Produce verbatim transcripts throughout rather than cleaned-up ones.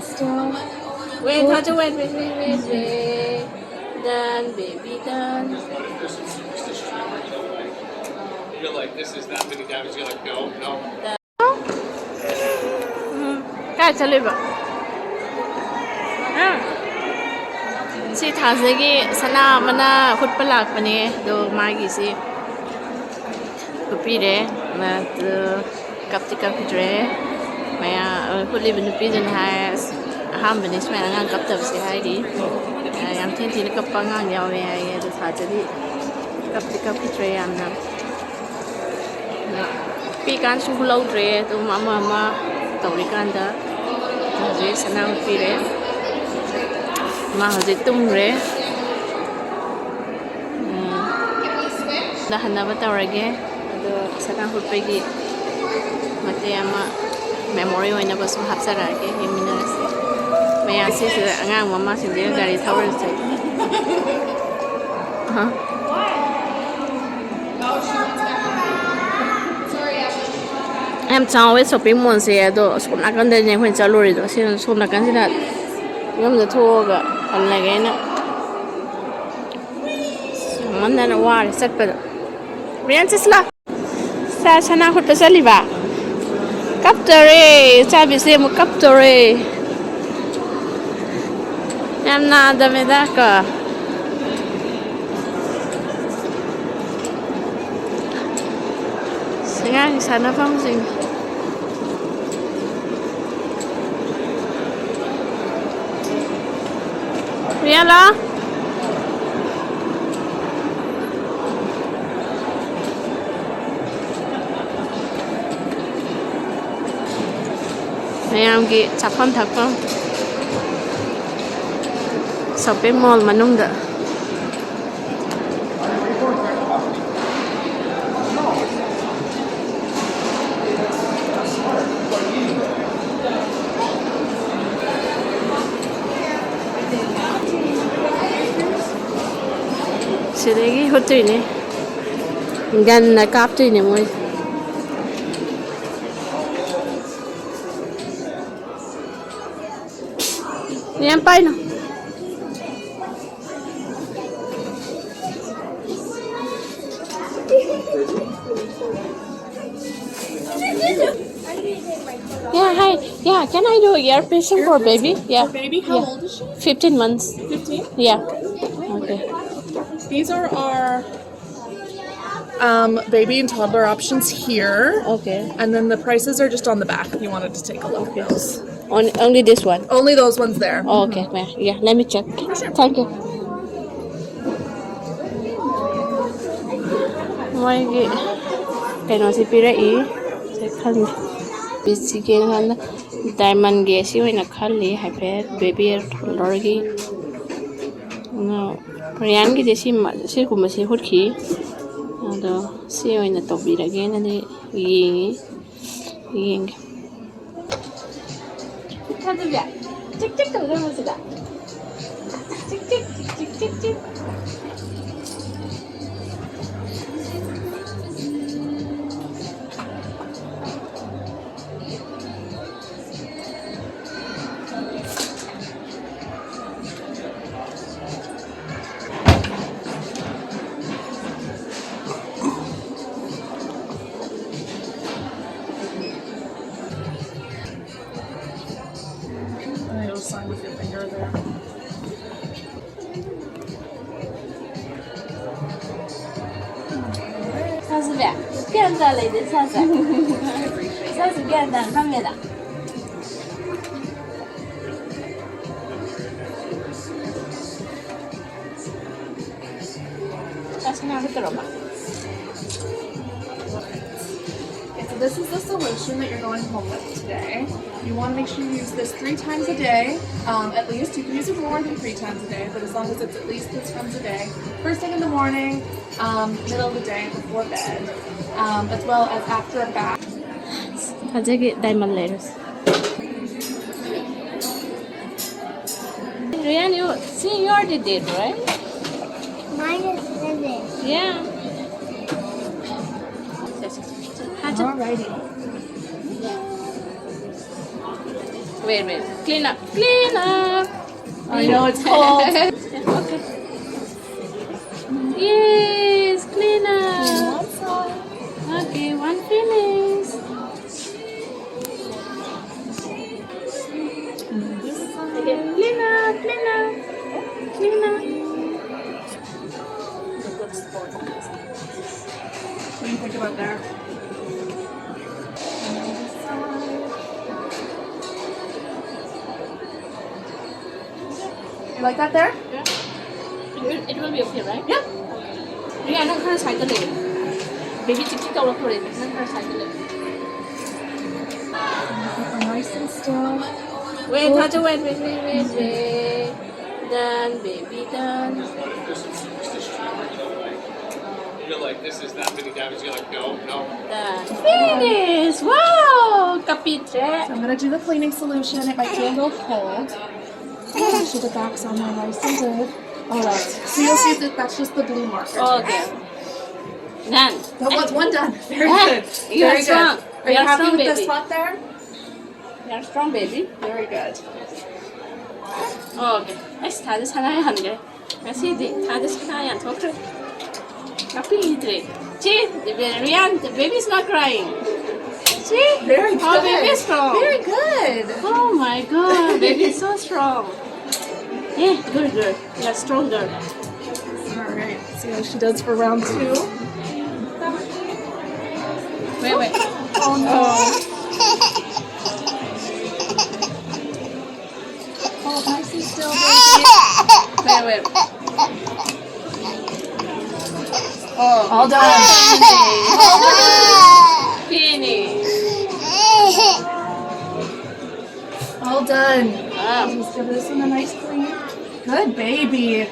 Wait, hold on, wait, wait, wait, wait, wait. Done, baby, done. You're like, this is not many damage. You're like, no, no. ꯎꯝ, ꯀꯥꯏ ꯆꯠꯂꯤꯕ? ꯑꯥ꯫ ꯁꯤ ꯊꯥꯖꯒꯤ ꯁꯅꯥ ꯑꯃꯅ ꯍꯨꯠꯄ ꯂꯥꯛꯄꯅꯦ, ꯑꯗꯣ ꯃꯥꯒꯤꯁꯤ ꯍꯨꯠꯄꯤꯔꯦ꯫ ꯑꯗꯨ ꯀꯞꯇꯤ ꯀꯞꯈꯤꯗ꯭ꯔꯦ꯫ ꯃꯌꯥꯝ ꯍꯨꯠꯂꯤꯕ ꯅꯨꯄꯤꯗꯨꯅ ꯍꯥꯏ, "ꯑꯁ, ꯑꯍꯥꯟꯕꯅꯤ ꯁꯨꯃꯥꯏꯅ ꯑꯉꯥꯡ ꯀꯞꯇꯕꯁꯦ" ꯍꯥꯏꯔꯤ꯫ "ꯌꯥꯝ ꯊꯤꯅ ꯊꯤꯅ ꯀꯞꯄ ꯑꯉꯥꯡ ꯌꯥꯎꯔꯦ" ꯍꯥꯏꯌꯦ꯫ ꯑꯗꯨ ꯊꯥꯖꯗꯤ ꯀꯞꯇꯤ ꯀꯞꯈꯤꯗ꯭ꯔꯦ ꯌꯥꯝꯅ꯫ ꯑꯗꯣ ꯄꯤꯛꯏꯀꯥꯟꯁꯨ ꯍꯨꯠꯍꯧꯗ꯭ꯔꯦ꯫ ꯑꯗꯨꯝ ꯑꯃ ꯑꯃ ꯇꯧꯔꯤꯀꯥꯟꯗ ꯍꯧꯖꯤꯛ ꯁꯅꯥ ꯍꯨꯠꯄꯤꯔꯦ꯫ ꯃꯥ ꯍꯧꯖꯤꯛ ꯇꯨꯝꯈ꯭ꯔꯦ꯫ ꯎꯝ, ꯗ ꯍꯟꯅꯕ ꯇꯧꯔꯒꯦ꯫ ꯑꯗꯣ ꯁꯅꯥ ꯍꯨꯠꯄꯒꯤ ꯃꯇꯦꯛ ꯑꯃ memory ꯑꯣꯏꯅꯕ ꯁꯨꯝ ꯍꯥꯞꯆꯔꯛꯑꯒꯦ, ꯌꯦꯡꯃꯤꯟꯅꯔꯁꯤ꯫ ꯃꯌꯥꯝ ꯁꯤꯁꯤꯗ ꯑꯉꯥꯡ ꯃꯃꯥꯁꯤꯡꯁꯤꯒ ꯒꯥꯔꯤ ꯊꯧꯔꯁꯦ꯫ ꯑꯍ꯫ ꯌꯥꯝ ꯆꯥꯎꯋꯦ shopping mallꯁꯦ, ꯑꯗꯣ ꯑꯁꯣꯝ ꯅꯥꯀꯟꯗꯅꯦ ꯑꯩꯈꯣꯏꯅ ꯆꯠꯂꯨꯔꯤꯗꯣ꯫ ꯁꯤ ꯁꯣꯝ ꯅꯥꯀꯟꯁꯤꯗ ꯌꯨꯝꯗ ꯊꯣꯛꯑꯒ ꯍꯜꯂꯒꯦ ꯑꯩꯅ꯫ ꯁꯥꯃꯟꯗꯅ ꯋꯥꯔꯦ ꯆꯠꯄꯗ꯫ ꯔꯤꯌꯥꯟ, ꯆꯠꯁꯤ ꯂꯥꯎ꯫ ꯁꯥ-, ꯁꯅꯥ ꯍꯨꯠꯄ ꯆꯠꯂꯤꯕ? ꯀꯞꯇꯣꯔꯦ, ꯆꯥꯕꯤꯁꯦ ꯑꯃꯨꯛ ꯀꯞꯇꯣꯔꯦ꯫ ꯌꯥꯝ ꯅꯥꯗꯕꯅꯤꯗ ꯀꯣ꯫ ꯑꯉꯥꯡꯒꯤ ꯁꯥꯟꯅꯐꯝꯁꯤꯡ꯫ ꯔꯤꯌꯥꯂꯥ꯫ ꯃꯌꯥꯝꯒꯤ ꯆꯥꯐꯝ ꯊꯛꯐꯝ shopping mall ꯃꯅꯨꯡꯗ꯫ ꯁꯤꯗꯒꯤ ꯍꯨꯠꯇꯣꯏꯅꯦ꯫ ꯒꯟꯅ ꯀꯥꯞꯇꯣꯏꯅꯦ ꯃꯣꯏ꯫ ꯌꯥꯝ ꯄꯥꯏꯅꯨ꯫ Yeah, hi. Yeah, can I do ear piercing for baby? Yeah. For baby? How old is she? Fifteen months. Fifteen? Yeah. Okay. These are our um, baby and toddler options here. Okay. And then the prices are just on the back if you wanted to take a look at those. On, only this one? Only those ones there. Oh, okay. Yeah, yeah, let me check. Thank you. ꯃꯣꯏꯒꯤ ꯀꯩꯅꯣꯁꯤ ꯄꯤꯔꯛꯏ꯫ ꯁꯤ ꯈꯜꯂꯤ꯫ ꯁꯤꯒꯤ ꯍꯥꯟꯅ diamondꯒꯤ ꯁꯤ ꯑꯣꯏꯅ ꯈꯜꯂꯤ ꯍꯥꯏꯐꯦꯠ, baby hair colorꯒꯤ꯫ ꯑꯗꯣ ꯔꯤꯌꯥꯟꯒꯤꯗꯤ ꯁꯤ, ꯁꯤꯒꯨꯝꯕꯁꯤ ꯍꯨꯠꯈꯤ꯫ ꯑꯗꯣ ꯁꯤ ꯑꯣꯏꯅ ꯇꯧꯕꯤꯔꯒꯦꯅꯗꯤ ꯌꯦꯡꯉꯤ꯫ ꯌꯦꯡꯒꯦ꯫ ꯊꯥꯖꯕꯤ, ꯆꯤꯛ ꯆꯤꯛ ꯇꯧꯗꯣꯏꯔꯣ ꯁꯤꯗ? ꯆꯤꯛ ꯆꯤꯛ, ꯆꯤꯛ ꯆꯤꯛ, ꯆꯤꯛ ꯆꯤꯛ꯫ And it'll sign with your finger there. ꯁꯥꯁꯨꯕꯤ, ꯒ꯭ꯌꯥꯟ ꯇꯥ ꯂꯩꯗꯦ, ꯁꯥꯁꯦ꯫ ꯁꯥꯁꯨ ꯒ꯭ꯌꯥꯟ ꯇꯥꯅ ꯐꯝꯃꯦꯗ꯫ ꯁꯥꯁꯨ ꯉꯥꯡꯒꯦ ꯇꯧꯔꯝꯕ꯫ Okay, so this is the solution that you're going home with today. You want to make sure you use this three times a day. Um, at least, you can use it more than three times a day, but as long as it's at least three times a day, first thing in the morning, um, middle of the day, before bed, um, as well as after a bath. ꯐꯖꯒꯦ diamond ꯂꯩꯔꯁꯦ꯫ Rian, you see, you already did, right? Mine is finished. Yeah. Alrighty. Wait, wait. Clean up. Clean up. I know it's cold. Okay. Yes, clean up. Okay, one finish. Okay, clean up, clean up, clean up. What do you think about there? You like that there? Yeah. It will, it will be okay, right? Yep. Rhea, ꯅꯪ ꯈꯔ ꯁꯥꯏꯗ ꯂꯩꯌꯣ꯫ Baby ꯆꯤꯛ ꯆꯤꯛ ꯇꯧꯔꯛꯇꯣꯔꯦ꯫ ꯅꯪ ꯈꯔ ꯁꯥꯏꯗ ꯂꯩꯌꯣ꯫ Nice and still. Wait, Tata, wait, wait, wait, wait, wait. Done, baby, done. You're like, this is not mini damage. You're like, no, no. Done. Finish! Wow! Kapit, eh? So I'm gonna do the cleaning solution. It might be a little cold. Make sure the back's on there nice and good. All right. So you'll see that that's just the blue marker. Okay. Done. That one's one done. Very good. Very good. Are you happy with the spot there? You're strong, baby. Very good. Okay. ꯑꯩꯁ, ꯊꯥꯗ ꯁꯅꯥ ꯌꯥꯍꯟꯒꯦ꯫ ꯉꯁꯤꯗꯤ ꯊꯥꯗ ꯁꯅꯥ ꯌꯥꯟꯊꯣꯛꯈ꯭ꯔꯦ꯫ ꯀꯞꯄꯤꯗ꯭ꯔꯦ꯫ See, Rian, the baby is not crying. See? Very good. How baby is strong. Very good. Oh my God, baby is so strong. Yeah, good girl. Yeah, strong girl. All right. See how she does for round two. Wait, wait. Oh no. Oh, nice and still, baby. Wait, wait. Oh. All done. Finish. All done. Ah. Just give this one a nice clean. Good baby.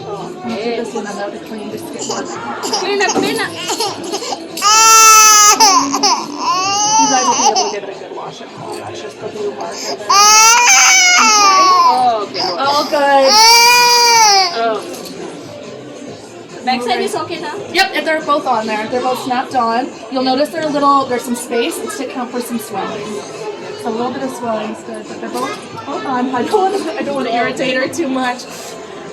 I'll give this one another clean, just get one. Clean up, clean up. You guys will be able to give it a good wash at home. That's just the blue marker there. Oh, okay. All good. Oh. Backside is okay now? Yep, they're both on there. They're both snapped on. You'll notice they're a little, there's some space. It's to account for some swelling. So a little bit of swelling is good, but they're both on. I don't want to, I don't want to irritate her too much.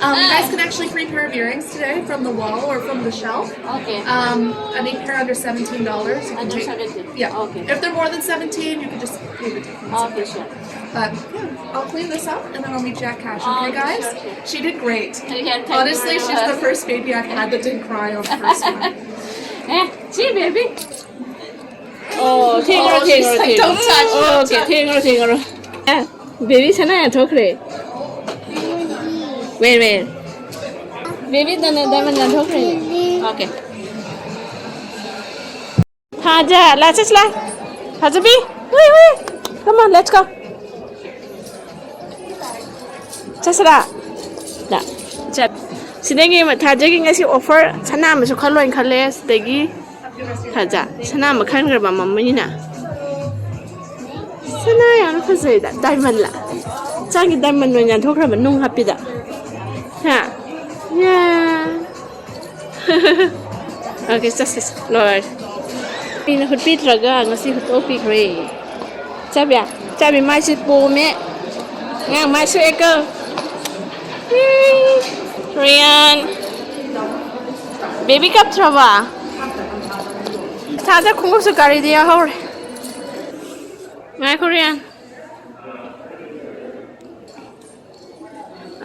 Um, you guys can actually free pair of earrings today from the wall or from the shelf. Okay. Um, any pair under seventeen dollars, you can Under take. seventeen. Yeah. Okay. If they're more than seventeen, you can just pay the difference. Okay, sure. But yeah, I'll clean this up and then I'll meet you at cash. Oh, Okay, guys? Sure, sure. She did great. Yeah, thank you Honestly, very she's the much. First baby I've had that didn't cry on the first one. Eh, see, baby. Oh, take her, Oh, take she's her, like, take "Don't her. touch, Oh, don't okay, touch." take her, take her. Eh, baby ꯁꯅꯥ ꯌꯥꯟꯊꯣꯛꯈ꯭ꯔꯦ꯫ Wait, wait. Baby ꯗꯅ diamond ꯌꯥꯟꯊꯣꯛꯈ꯭ꯔꯦ꯫ Okay. ꯊꯥꯖ, ꯂꯥ ꯆꯠꯁꯤꯂꯥ꯫ ꯊꯥꯖꯕꯤ꯫ ꯍꯨꯏ, ꯍꯨꯏ꯫ Come on, let's go. ꯆꯠꯁꯤꯔꯥ? ꯂꯥ꯫ ꯆꯠ꯫ ꯁꯤꯗꯒꯤ ꯊꯥꯖꯒꯤ ꯉꯁꯤ offer ꯁꯅꯥ ꯑꯃꯁꯨ ꯈꯜꯂꯣꯅ ꯈꯜꯂꯦ꯫ ꯁꯤꯗꯒꯤ ꯊꯥꯖ ꯁꯅꯥ ꯑꯃ ꯈꯟꯈ꯭ꯔꯕ ꯃꯃꯣꯏꯅꯤꯅ꯫ ꯁꯅꯥ ꯌꯥꯝꯅ ꯐꯖꯩꯗ, diamond ꯂ꯫ ꯆꯥꯒꯤ diamond ꯑꯣꯏꯅ ꯌꯥꯟꯊꯣꯛꯈ꯭ꯔꯕ ꯅꯨꯡ ꯍꯥꯞꯄꯤꯗ꯫ ꯍꯥ? ꯌꯥ꯫ Okay, ꯆꯠꯁꯦ, ꯂꯣꯏꯔꯦ꯫ ꯃꯤꯅ ꯍꯨꯠꯄꯤꯗ꯭ꯔꯒ ꯉꯁꯤ ꯍꯨꯠꯇꯣꯛꯄꯤꯈ꯭ꯔꯦ꯫ ꯆꯥꯕꯤ, ꯆꯥꯕꯤ ꯃꯥꯏꯁꯦ ꯄꯣꯝꯃꯦ꯫ ꯑꯉꯥꯡ ꯃꯥꯏ ꯁꯣꯛꯑꯦꯀꯣ꯫ ꯔꯤꯌꯥꯟ꯫ Baby ꯀꯞꯇ꯭ꯔꯕ? ꯊꯥꯖ ꯈꯣꯡꯎꯞꯁꯨ ꯒꯥꯔꯤꯗ ꯌꯥꯎꯍꯧꯔꯦ꯫ ꯉꯥꯏꯈꯣ, ꯔꯤꯌꯥꯟ꯫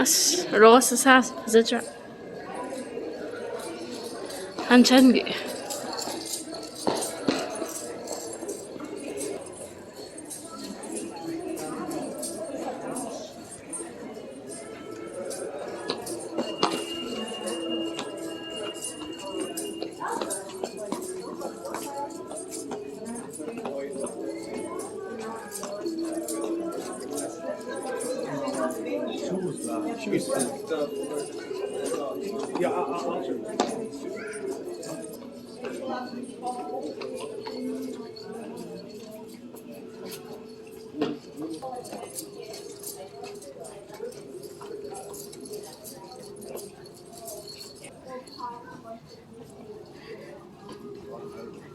ꯑꯁ, rose ꯁꯥꯁꯦ ꯐꯖꯗ꯭ꯔꯥ? ꯍꯟꯁꯟꯒꯤ꯫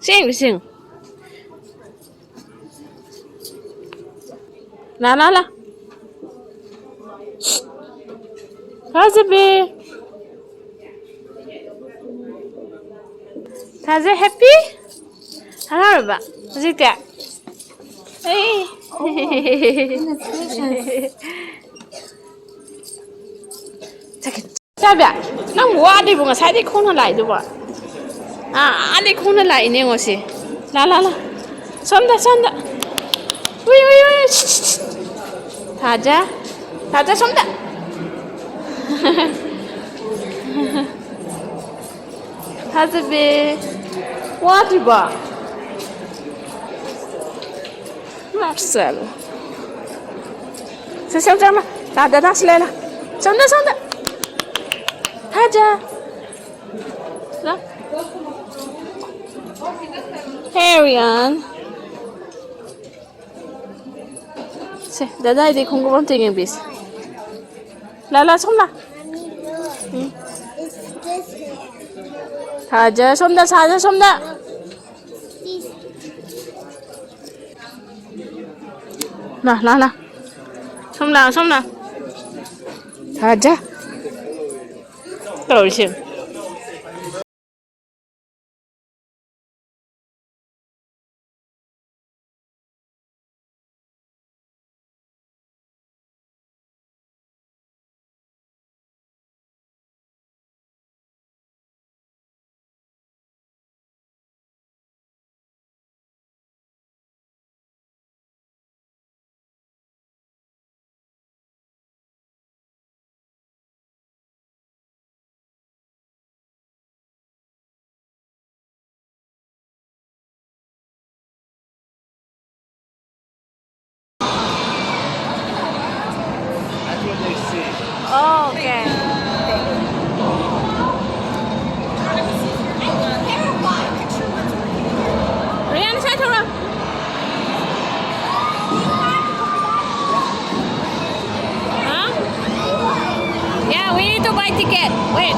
Sing, sing. La, la, la. ꯊꯥꯖꯕꯤ꯫ ꯊꯥꯖ happy? ꯍꯔꯥꯎꯔꯕ ꯍꯧꯖꯤꯛꯇꯤ? ꯑꯩ꯫ ꯆꯥꯕꯤ, ꯅꯪ ꯋꯥꯗ꯭ꯔꯤꯕꯣ ꯉꯁꯥꯏꯗꯩ ꯈꯣꯡꯅ ꯂꯥꯛꯏꯗꯨꯕꯣ? ꯑꯥ, ꯑꯥꯗꯩ ꯈꯣꯡꯅ ꯂꯥꯛꯏꯅꯦ ꯌꯦꯡꯉꯣ ꯁꯤ꯫ ꯂꯥ, ꯂꯥ, ꯂꯥ꯫ ꯁꯣꯝꯗ, ꯁꯣꯝꯗ꯫ ꯎꯏ, ꯎꯏ, ꯎꯏ꯫ ꯁꯤ, ꯁꯤ, ꯁꯤ꯫ ꯊꯥꯖ꯫ ꯊꯥꯖ ꯁꯣꯝꯗ꯫ ꯊꯥꯖꯕꯤ꯫ ꯋꯥꯗ꯭ꯔꯤꯕꯣ? ꯃꯥꯁꯜ꯫ ꯁꯦ, ꯁꯦ, ꯁꯦ, ꯃꯥ꯫ ꯂꯥ, ꯗꯗꯥ, ꯁꯤ ꯂꯩ, ꯂꯥ꯫ ꯁꯣꯝꯗ, ꯁꯣꯝꯗ꯫ ꯊꯥꯖ꯫ ꯂꯥ꯫ ꯍꯦꯔꯤꯌꯥꯟ꯫ ꯁꯦ, ꯗꯗꯥꯏꯗꯤ ꯈꯣꯡꯎꯞ ꯑꯝꯇ ꯌꯦꯡꯕꯤꯁꯦ꯫ ꯂꯥ, ꯂꯥ, ꯁꯣꯝ ꯂꯥ꯫ ꯎꯝ꯫ ꯁꯥꯖ ꯁꯣꯝꯗ, ꯁꯥꯖ ꯁꯣꯝꯗ꯫ ꯂꯥ, ꯂꯥ, ꯂꯥ꯫ ꯁꯣꯝ ꯂꯥ, ꯁꯣꯝ ꯂꯥ꯫ ꯁꯥꯖ꯫ ꯇꯧꯔꯤꯁꯦ꯫ Okay. Rihanna, side to her. Huh? Yeah, we need to buy ticket. Wait.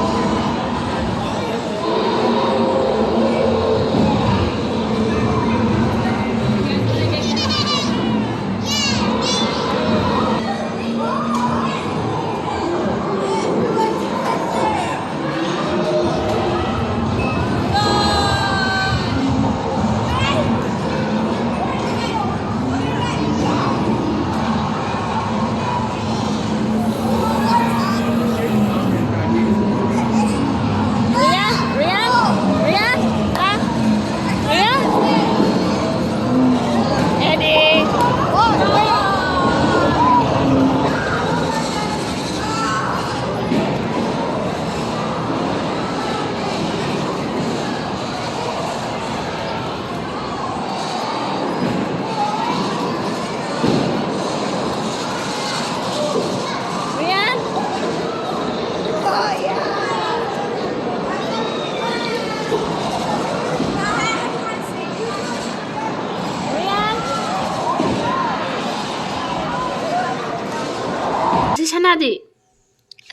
ꯁꯅꯥꯗꯤ?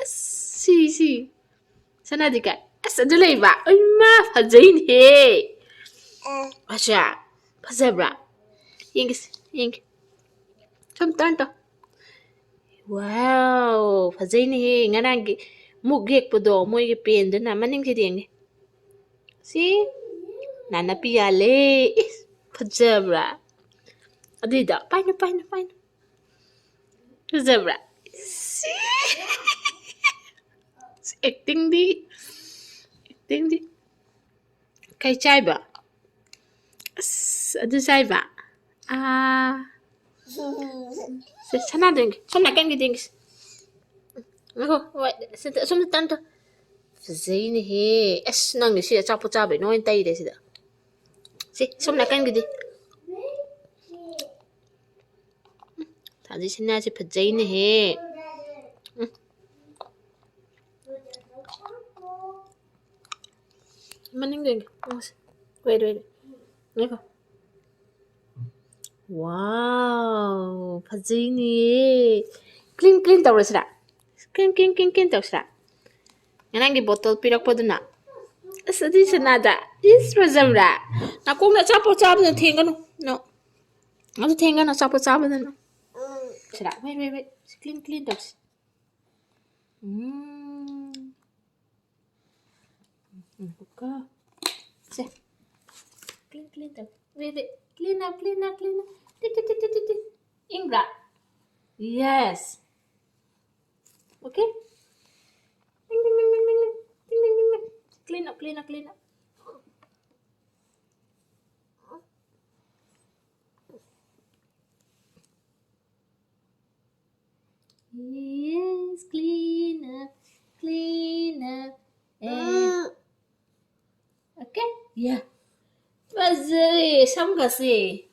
ꯑꯁ, ꯁꯤ, ꯁꯤ꯫ ꯁꯅꯥꯗꯤ ꯀꯥꯏ? ꯑꯁ, ꯑꯗꯨ ꯂꯩꯕ? ꯏꯃꯥ, ꯐꯖꯩꯅꯦꯍꯦ꯫ ꯑꯁꯥ, ꯐꯖꯕ꯭ꯔꯥ? ꯌꯦꯡꯒꯦꯁꯦ, ꯌꯦꯡꯒꯦ꯫ ꯁꯨꯝ turn ꯇꯧ꯫ Wow, ꯐꯖꯩꯅꯦꯍꯦ꯫ ꯉꯔꯥꯡꯒꯤ ꯃꯨꯛ ꯌꯦꯛꯄꯗꯣ, ꯃꯣꯏꯒꯤ ꯄꯦꯟꯗꯨꯅ꯫ ꯃꯅꯤꯡꯁꯤꯗꯤ ꯌꯦꯡꯒꯦ꯫ ꯁꯤ ꯅꯥꯅꯞꯄꯤ ꯌꯥꯜꯂꯦ꯫ ꯏꯁ, ꯐꯖꯕ꯭ꯔꯥ? ꯑꯗꯨꯏꯗꯣ ꯄꯥꯏꯅꯨ, ꯄꯥꯏꯅꯨ, ꯄꯥꯏꯅꯨ꯫ ꯐꯖꯕ꯭ꯔꯥ? ꯁꯤ ꯑꯦꯛꯇꯤꯡꯗꯤ, ꯑꯦꯛꯇꯤꯡꯗꯤ꯫ ꯀꯩ ꯆꯥꯏꯕ? ꯑꯁ, ꯑꯗꯨ ꯆꯥꯏꯕ? ꯑꯥ꯫ ꯁꯦ, ꯁꯅꯥꯗꯣ ꯌꯦꯡꯒꯦ꯫ ꯁꯣꯝ ꯅꯥꯀꯟꯒꯤꯗꯣ ꯌꯦꯡꯒꯦ꯫ ꯉꯥꯏꯈꯣ, ꯍꯣꯏ, ꯁꯤꯗ, ꯁꯣꯝꯗ turn ꯇꯧ꯫ ꯐꯖꯩꯅꯦꯍꯦ꯫ ꯑꯁ, ꯅꯪꯒꯤ ꯁꯤ ꯑꯆꯥꯄꯣꯠ ꯆꯥꯕꯩ ꯅꯣꯏ ꯇꯩꯔꯦ ꯁꯤꯗ꯫ ꯁꯤ, ꯁꯣꯝ ꯅꯥꯀꯟꯒꯤꯗꯤ꯫ ꯎꯝ, ꯊꯥꯖꯤ ꯁꯅꯥꯁꯦ ꯐꯖꯩꯅꯦꯍꯦ꯫ ꯎꯝ꯫ ꯃꯅꯤꯡꯗ ꯌꯦꯡꯒꯦ꯫ ꯌꯦꯡꯉꯁꯤ꯫ Wait, wait, wait. ꯉꯥꯏꯈꯣ꯫ Wow, ꯐꯖꯩꯅꯦ꯫ Clean, clean ꯇꯧꯔꯁꯤꯔꯥ? Clean, clean, clean, clean ꯇꯧꯁꯤꯔꯥ? ꯉꯔꯥꯡꯒꯤ bottle ꯄꯤꯔꯛꯄꯗꯨꯅ꯫ ꯑꯁ, ꯑꯗꯨꯏ ꯁꯅꯥꯗ꯫ ꯏꯁ, ꯐꯖꯕ꯭ꯔꯥ? ꯅꯥꯀꯣꯡꯗ ꯑꯆꯥꯄꯣꯠ ꯆꯥꯕꯗ ꯊꯦꯡꯒꯅꯨ꯫ No. ꯑꯗꯨ ꯊꯦꯡꯒꯅꯨ, ꯑꯆꯥꯄꯣꯠ ꯆꯥꯕꯗꯅ꯫ ꯁꯤꯔꯥ? Wait, wait, wait. Clean, clean ꯇꯧꯁꯤ꯫ ꯎꯝ꯫ ꯎꯝ, ꯀꯣ꯫ ꯁꯦ꯫ Clean, clean ꯇꯧ꯫ Wait, wait. Clean up, clean up, clean up. ꯇꯤ, ꯇꯤ, ꯇꯤ, ꯇꯤ, ꯇꯤ, ꯇꯤ꯫ ꯏꯪꯕ꯭ꯔꯥ? Yes. Okay? ꯇꯤꯡ, ꯇꯤꯡ, ꯇꯤꯡ, ꯇꯤꯡ, ꯇꯤꯡ꯫ ꯇꯤꯡ, ꯇꯤꯡ, ꯇꯤꯡ, ꯇꯤꯡ꯫ Clean up, clean up, clean up. Yes, clean up, clean up. And okay? Yeah. ꯐꯖꯔꯦ, ꯁꯝꯒꯁꯦ꯫